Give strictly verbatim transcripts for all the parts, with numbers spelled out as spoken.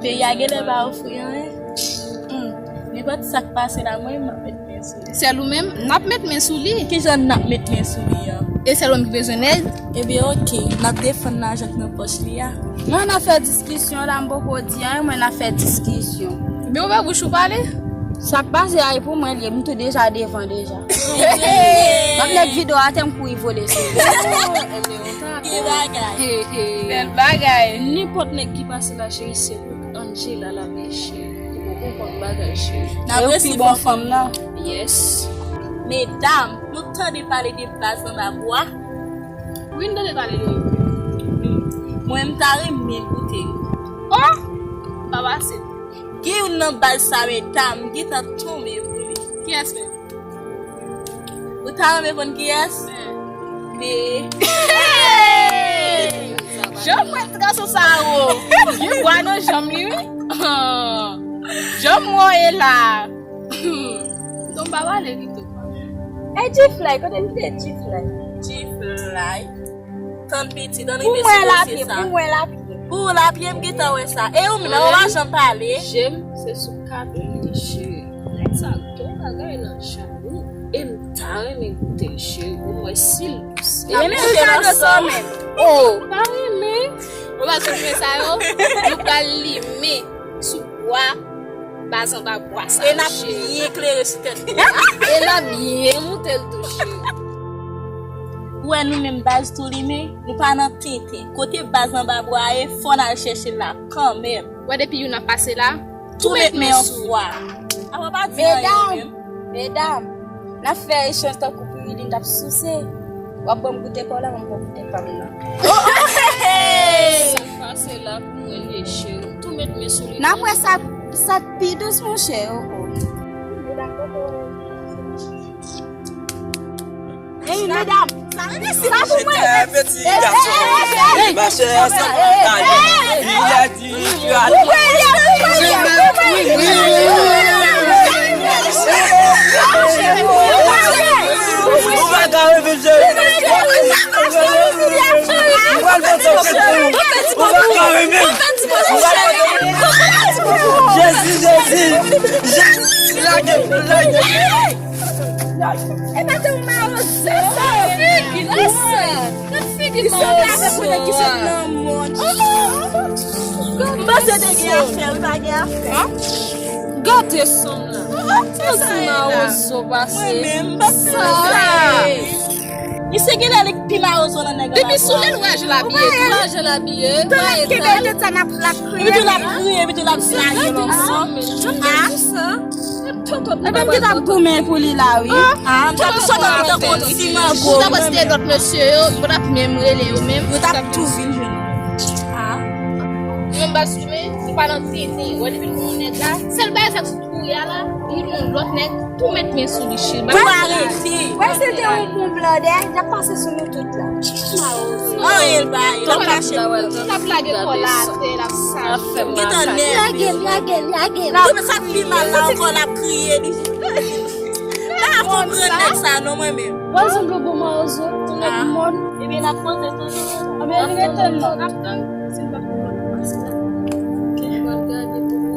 Peyi a genlè pa ofri anyen. Hmm. Nenpòt sa k pase la, mwen, m ap met men sou li. Sèl ou menm, n ap met men sou li. Kijan n ap met men sou li an? E sèl ou menm ki bezwen nèg? Ebyen, oke, n ap defann lajan k nan pòch li a. Mwen, n ap fè diskisyon la, m poko di anyen, mwen, n ap fè diskisyon. Ebyen, ouvè bouch ou pale. Sa k pase a, e pou mwen li ye, m tou deja devan deja. M ap met videyo atè, m kouri vole sou li. Ki bagay. Bèl bagay. Nenpòt nèg ki pase la, cheri, se Angela l ap ye, cheri. Ou poko konn bagay, cheri. N ap resi pi bon fanm nan. Yes. Medam, nou tande pale de baz anba bwa? Wi, n tande pale de yo. Mwen, m ta renmen goute yo. Oh! Pa pase. Gen youn nan baz sa, medam, m gentan tonbe pou li. Kiyès menm? Ou ta renmen konn kiyès? Men. Jan mwen gason sa wo. Gen bwa nan janm li wi. Jan mwen ye la. Ton pa pale pito. Hey, G-Fly, kote m kite G-Fly? G-Fly. Tann piti, tann rive sou dosye sa. Pou mwen lapye, pou mwen lapye. Pou ou lapye, m gentan wè sa. E ou menm, ou pa janm pale. Je m, se sou kado li ye, cheri. Nèg sa gen yon bagay nan janm li. E m ta renmen goute l, cheri, pou m wè si l dous. E men kado sa menm. Oh, pa renmen. Ou pa sou limen sa yo? Nou pral limen sou bwa, baz anba bwa sa. E n ap byen klere sou tèt bwa. E n ap byen moute l tou, cheri. Ou wè nou menm baz tou limen, nou pa nan tenten. Kote baz anba bwa a ye, fò n al chèche l la kanmenm. Wè depi youn ap pase la, tou met men sou fwa. Apa pa di anyen menm. Medam, medam, n ap fè echanj tankou pirili n t ap souse. W ap ban m goute pa w la, mwen ban w goute pa m nan. Sa k pase la pou mwen li ye, cheri. Tou met men sou li. N ap wè sa, sa k pi dous, monchè. Oh, oh. Hey, medam, sa pou mwen. Hey, hey, hey, hey, hey. Ma chère, ça va. Il a dit, tu as Ou pa ka reve, cheri. Ou pa ka reve. Jezi, Jezi. Jezi, lage, lage. E pa te yon mawozo sa. Figi l sa. Nan figi mawozo. Ki sòt avèk yon nèg ki sòt nan mòn. M panse te gen afè, wi, pa gen afè. Gade sanm la. Yon ti mawozo pase. Mwen menm, m pa fè sa. Misye genlè li pi mawozo nan nèg la. Depi sou lè l wè jan l abiye, tou wè jan l abiye. Tan l ap kenbe tèt sa, n ap, l ap kriye. Epi tou l ap kriye, epi tou l ap blayi lòt sa. Jan m te di sa. Epi m te t ap goumen pou li la, wi. Ah, m t ap sot an tankou yon ti mango. Ou ta panse se lòt mesye yo, ou t ap menm rele yo menm. Yo t ap tou vin jwenn mwen. Ah. Ou menm baz imen, ou pa nan tenten. Wè depi l gen yon nèg la, sèl bagay sa k sou kouri a la, li gen yon lòt nèg, tou met men sou li, cheri. Tou arete. Wè si l te yon bon blandè, y ap pase sou nou tout la. Anyen l pa ye, l ap mache. L ap lage kò l atè, l ap sal. Gentan nève. Lage l, lage l, lage l. Wi, men sa k pi mal la ankò, l ap kriye li. M pa konprann nèg sa non, mwen menm. Wè l sanble gwo mawozo, ti nèg mòn. Ebyen, n ap poze tou. Ebyen, li rete non. N ap tann si l pa konprann pase la. N ap gade pou nou.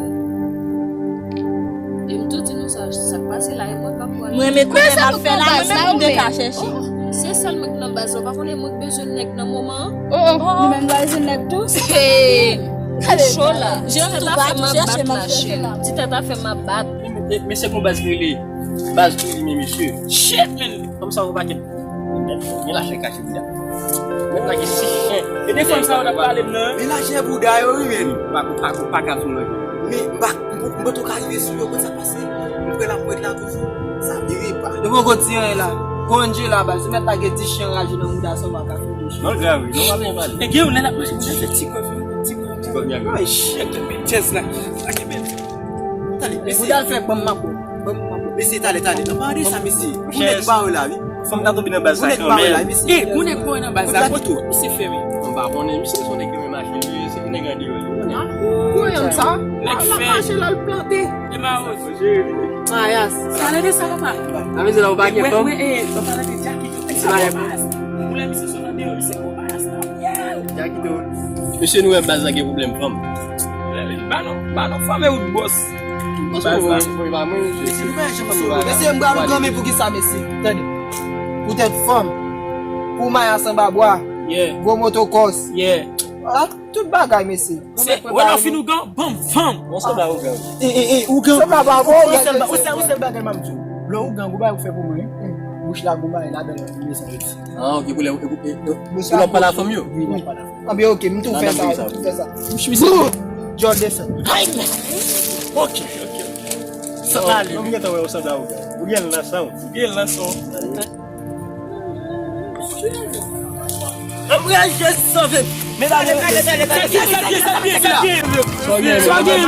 E m tou di nou sa, sa k pase la, e mwen k ap pran. Mwen, men kounya n ap fè la, mwen menm m te ka chèche. Se sèl mwen k nan baz la, ou pa konnen mwen k bezwen nèg nan moman an. Oh, oh, nou menm nou bezwen nèg tou. Hey, ou cho la. Ti tèt afè m ap bat la, cheri. Ti tèt afè m ap bat. Men se kon baz rele. Baz tou li men mesye. Shit, man. Kòm sa ou pa ken. Men lachè kache bouda. Men lage ti chen. E de fanm sa yo t ap pale m nan. Men lachè bouda yo wi men. Pa, pa, pa ka sou mwen. Men m pa, m pa tou ka rive sou yo, konn sa k pase. M prè la m ret la toujou. Sa vire pa. Yo poko di anyen la. Gon Dye la baz, ou mèt lage ti chen raje nan bouda sa ou pa ka fè de chen. Non, grav, non, pa byen pale. E gen yon lè l ap mache, bouda fè ti kò, fè ti kò, ti kò. Ay, shit, men chèz la. Lage men. Tande, mesye. Bouda l fè banm mapo. Mesye, talè, talè. Nan pa de sa, mesye. Gon nèg bare la, wi. Fanm ta tonbe nan baz sa kanmenm. E, gon nèg bare nan baz la. Kote misye fè, wi? M pa konnen, misye se yon nèg ki renmen mache, li, se nèg andeyò, li konnen. Konnen sa? Nèg fè. L ap mache la, l plante. E mawozo. Mayas. Talè de sa, papa. Sa vle di la, ou pa gen fanm? Wi, wi, e, ou talè de Jackie. Ti mayas. Ou lè misye sot andeyò, misye gon mayas la. Jackie do. Mesye, nou wè baz la gen pwoblèm fanm. Ba nou, ba nou fanm e ou t bòs. Baz la. Mesye, m pral ou granmen pou ki sa, mesye. Tande. Poutèt fanm. Pou maya sanba bwa. Yeah. Gwo motokòs. Yeah. Ah, tout bagay, mesye. Se, wè nan fin ougan, banm fanm. Bon, sanba ougan. E, e, e, ougan. Sanba pa bon, ou sèl ba-, ou sèl, ou sèl bagay m ap di w. Lè ougan, gwo bagay ou fè pou mwen, wi. Bouch la, gwo bagay, ladan l, mesye. Ah, ok, pou lè, pou, pou, pou lè w pale a fanm yo? Wi, lè w pale a fanm. Anben, ok, m tou fè sa, m tou fè sa. Jòl desann. Ok, ok. Sa ale. Mwen gentan wè w sanble a ou. Ou gen l nan san w. Ou gen l nan san w. Anmwey, Jezi sove m. Medam, sa gen, sa gen, sa gen, sa gen. Sa gen, sa gen.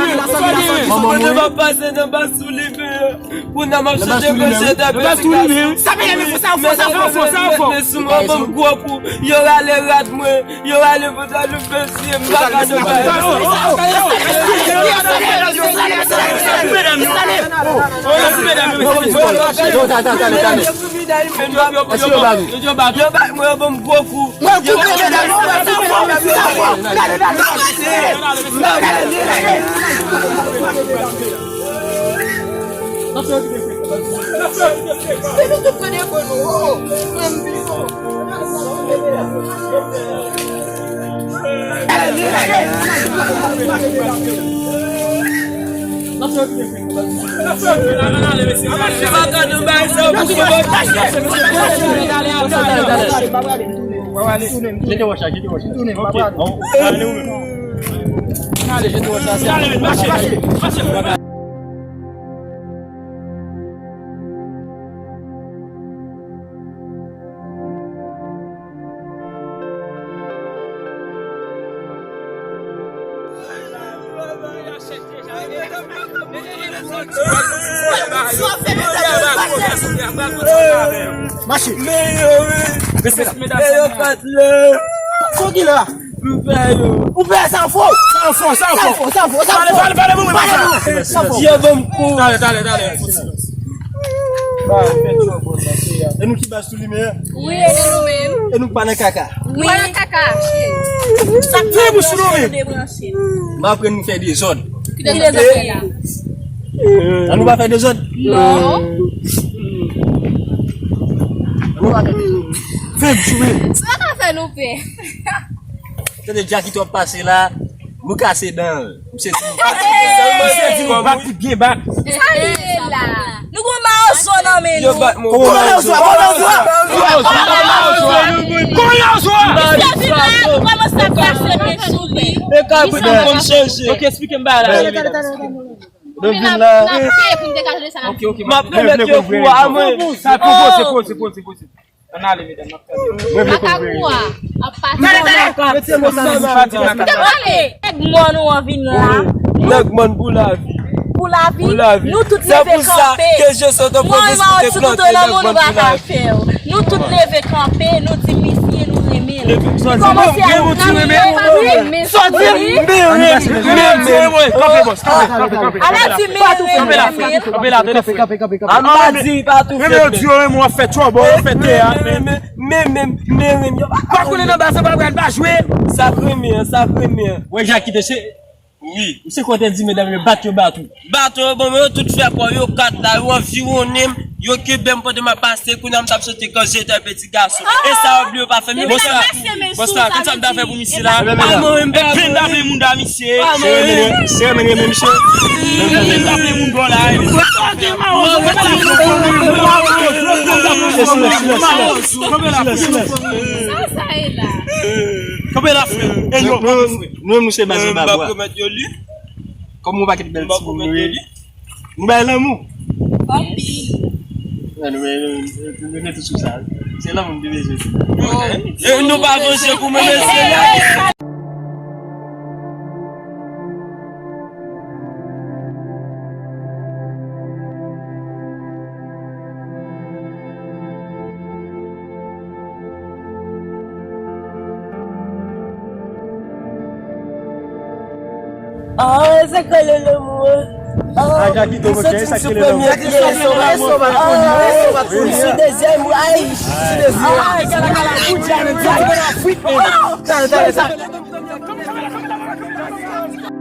Mwen te va pase nan bas sou li, men. Kounye a m ap chante mwen chante apre ti gason. Sa peye men fò sa, fò sa, fò sa, fò sa. Met men sou mwen, ban m gwo kou. Yo rale rad mwen, yo rale pantalon, mesye, m pa ka nan bagay. Yo bay mwen, yo ban m gwo kou. Jete wòch la, jete wòch la. Ok, bon. Ale, jete wòch la. Mache. Men yo, men yo, patnè. Fò ki la. M fè yo. Ou fè sa fò. Sa fò, sa fò. Sa fò, sa fò, sa fò. Pale, pale, pale pou mwen, pale. Sa fò. Yo ban m kou. Talè, talè, talè. E nou ki baz tou li men. Wi, e nou menm. E nou pa nan kaka. Wi. Pa nan kaka. Sa fè bouch nou men. M aprann nou fè dezòd. Ki dezòd la? An nou pa fè dezòd. Non. An nou pa fè dezòd. Fè bouch nou men. Sa pa fè nou pè. Tande Jackie twòp pase la. Nou kase dan l. Misye di nou bat li byen bat. Sa li ye la? Nou gon mawozo nan men nou. Yo bat mwen. Gon mawozo, gon mawozo. Gon mawozo. Misye vin la, nou kòmanse ap pase men sou li. E ka pou nou konn chanje. Ok, eksplike m bagay la. Nou vin la. N ap peye pou n te ka tande sa n ap di. Ok, ok. M ap remèt yo kou a mwen. Sa poze, poze, poze, poze. Ann ale, medam, n ap tande. Makak ou a ap pase. Tande, tande. Mete mo sa nan pati makak. Te pale. Nèg mòn ou an vin la. Nèg mòn pou lavi. Pou lavi. Pou lavi. Nou tout leve kanpe. Se pou sa ke je sot an pwovens pou te plante nèg mòn pou lavi. Nou tout leve kanpe, nou di misye nou renmen l. Li kòmanse ap nan men nou. Sòti, men renmen, men renmen. Kanpe, bòs, kanpe, kanpe, kanpe. Ala di men renmen. Kanpe la, kanpe la, kanpe, kanpe, kanpe. An pa di pa tou fèt. Menm yo di yo renmen w ap fè twòbò, w ap fè teyat, men. Men, men, men, men, yo pa konnen nan baz, se pa pral pa jwe. Sa k renmen an, sa k renmen an. Wè, Jackie te se. Wi. Ou se kote di medam yo bat yo bat ou. Bat yo, bon, men yo tout fè kò yo kat la, yo anviwonnen m, yo kenbe m pandan m ap pase, kounye a m t ap chante kan jete peti gason. E sa yo bliye yo pa fè m. Bòs la, bòs la, konn sa m ta fè pou misye la? E pen n ta plen moun da misye. Se renmen, se renmen, renmen misye. E pen n ta plen moun bò la. Silans, silans, silans, silans. Sa, sa e la. Kanpe la, frè. E yo, kanpe, frè. Nou menm nou se baz anba bwa. Kòm yon pakèt bèl timoun nou ye. Nou bay lanmou. Anpil. Nou mete tou sou sa. Se lanmou nou te bezwen. E nou pa vanje pou mwen, mesye. Ah, se kole lanmou an. Ah, Jackie, m soti sou premye pye. Ah, m sou dezyèm, ay. Ah, kala, kala, kout jan, kout jan.